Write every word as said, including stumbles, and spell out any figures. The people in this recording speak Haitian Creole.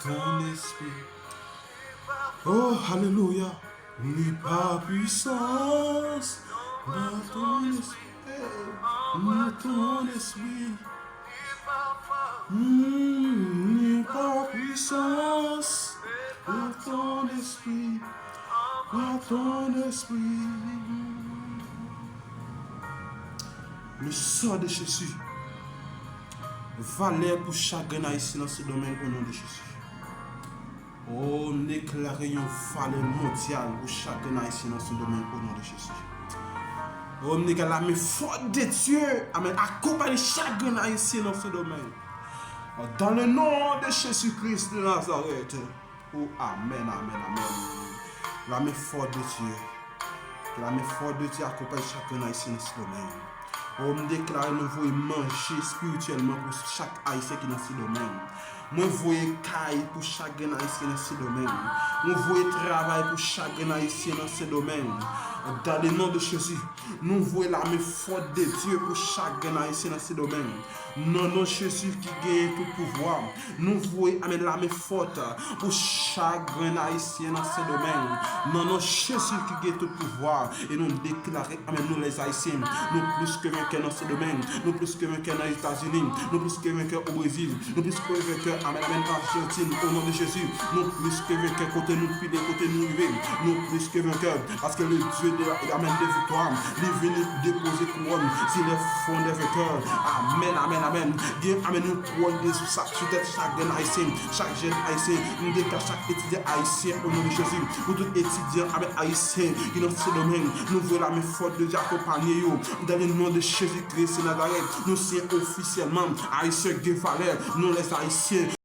Ton espri. Oh, alelouya. Ni pa pwisans, pa ton espri, pa ton espri. Hmm, ni pa pwisans, pa ton espri, pa ton espri. Le sang de Jésus. Valè pou chak grenn ayisyen nan Sendomeng, o non de Jezi. O, m deklare yon valè mondyal pou chak grenn ayisyen nan Sendomeng, o non de Jezi. O, m deklare lame fò de Dye, amèn, akonpaye chak grenn ayisyen nan Sendomeng. Dans le nom de Jésus-Christ de Nazareth. O, amèn, amèn, amèn. Lame fò de Dye. Ke lame fò de Dye akonpaye chak grenn ayisyen nan Sendomeng. O, m deklare nou voye manje espirityèlman pou chak ayisyen ki nan Sendomeng. Mwen voye kay pou chak grenn ayisyen nan Sendomeng. Mwen voye travay pou chak grenn ayisyen nan Sendomeng. Dans le nom de Jésus, nou voye lame fò de Dye pou chak grenn ayisyen nan Sendomeng. Nan non Jezi ki genyen tout pouvwa, nou voye, amèn, lame fò pou chak grenn ayisyen nan Sendomeng. Nan non Jezi ki gen tout pouvwa, e nou deklare, amèn, nou lèzayisyen, nou plis ke venkè nan Sendomeng, nou plis ke venkè nan Etazini, nou plis ke venkè o Brezil, nou plis ke venkè, amèn, amèn, Ajantin, o non de Jezi, nou plis ke venkè kote nou pile, kote nou rive, nou plis ke venkè, paske le Dye de, amèn, de viktwa, li vini depoze kouwòn sou le fwon de venkè. Amèn, amèn, amèn. Gen, amèn, yon kouwòn de sou sa, sou tèt chak grenn ayisyen, chak jèn ayisyen, m deklare chak etidyan ayisyen, o non de Jezi, pou tout etidyan, amèn, ayisyen ki nan Sendomeng, nou voye lame fò de Dye akonpaye yo. Dans le nom de Jésus-Christ de Nazareth, nou siyen ofisyèlman, ayisyen gen valè, nou lèzayisyen.